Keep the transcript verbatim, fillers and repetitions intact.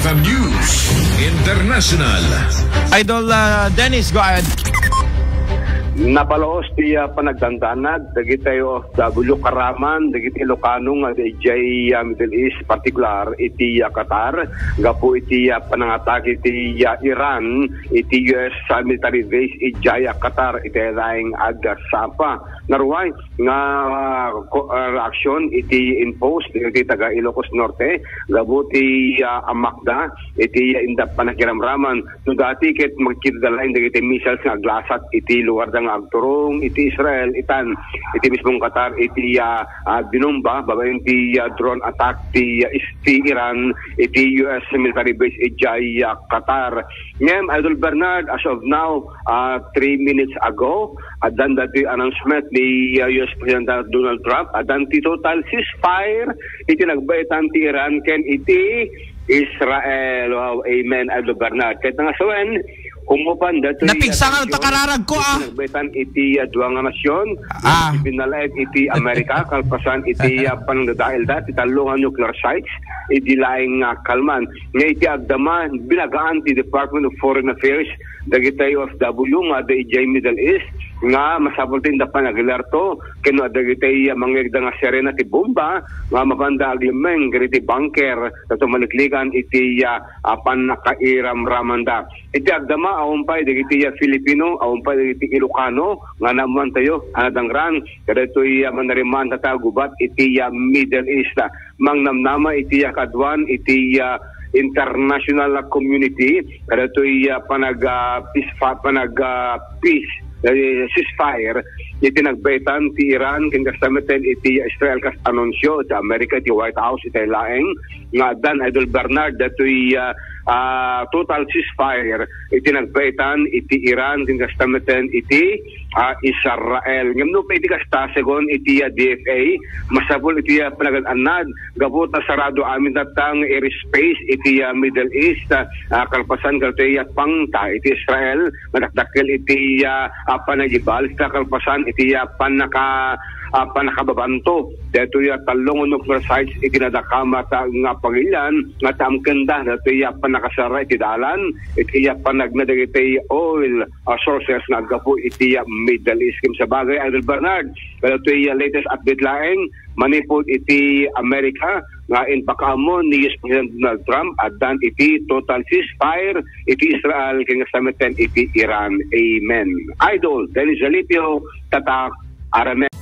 News International. Idol, ah, Dennis, go ahead. Napalaos ti, ah, panagdandanag dagiti O F W karaman dagiti Ilocano nga idiay, ah, Middle East, partikular iti, ah, Qatar, gapu iti, ah, panangatake iti, ah, Iran iti U S, ah, military base idiay, ah, Qatar iti laing ag-, ah, Sapa. Naruay nga, ah, ko-, ah, reaksyon iti impose iti taga Ilocos Norte gapu ti, ah, amakda iti, ah, inda panakiramraman. No dati ket makita laeng dagiti missiles nga aglasat iti lugarda nga agturong iti Israel, itan iti mismong Qatar iti, ah, ah, binomba babaen ti, ah, drone attack ti, ah, is-, ti Iran iti U S military base idiay, ah, Qatar. Ngem, Idol Bernard, as of now, ah, three minutes ago, addan dati announcement ni, ah, U S President Donald Trump, addan ti total ceasefire iti nagbaitan ti Iran ken iti Israel. Wow, amen, Idol Bernard. Ket nga sawen, kumupan datoy, Napigsa nga ah, ta kararag ko, ah. Nagbaitan iti, ah, dua nga nasyon, Ah. Pinalaed iti Amerika, kalpasan iti, ah, panangdadaelda ti tallo nga nuclear sites, idi laeng nga kalman. Nga iti agdama, binagaan ti Department of Foreign Affairs dagiti O F W nga adda idiay Middle East nga masapul ti inda panagilerto ken no adda dagiti mangngegda nga sirena ti bomba nga mapanda aglemmeng dagiti bunker ta tumaliklikan iti, ah, ah, pannakairamramanda. Iti agdama, awan pay dagiti, ah, Filipino, awan pay dagiti Ilocano nga naammoantayo a nadangrang kadaytoy, ah, manariman tatagubat iti, ah, Middle East. Mangnamnama iti, ah, kaaduan iti, ah, international community kadaytoy, ah, panag, ah, peace fa-, panag, ah, peace, eh, ceasefire iti nagbaitan ti Iran ken kasta met iti Israel kas anunsio ti Amerika iti White House iti laeng nga addan, Idol Bernard, datoy, ah, ah, total ceasefire iti nagbaitan iti Iran ken kasta met iti, ah, Israel. Ngem no iti kasta, segun iti, ah, D F A, masapul iti, ah, panagad-annad gapu ta sarado amin datang airspace iti, ah, Middle East, ah, ah, kalpasan kadatoy, ah, pangta iti Israel nga dakdakkel iti, ah, ah, panagibal ta kalpasan iti, ah, panaka-, ah, panakababanto daytoy, ah, tallo nga nuclear sites iti nadakamat nga pagilian nga taamkenda daytoy, ah, panakasara iti dalan iti, ah, panagna dagiti oil, ah, sources nga aggapu iti, ah, Middle East. Ken sabagay, Idol Bernard, kadaytoy, ah, latest update laeng manipud iti Amerika nga impakaammo ni U S President Donald Trump, addan iti total ceasefire iti Israel ken kasta met iti Iran. Amen. Idol Dennis Zalipio, Tatak Aramen.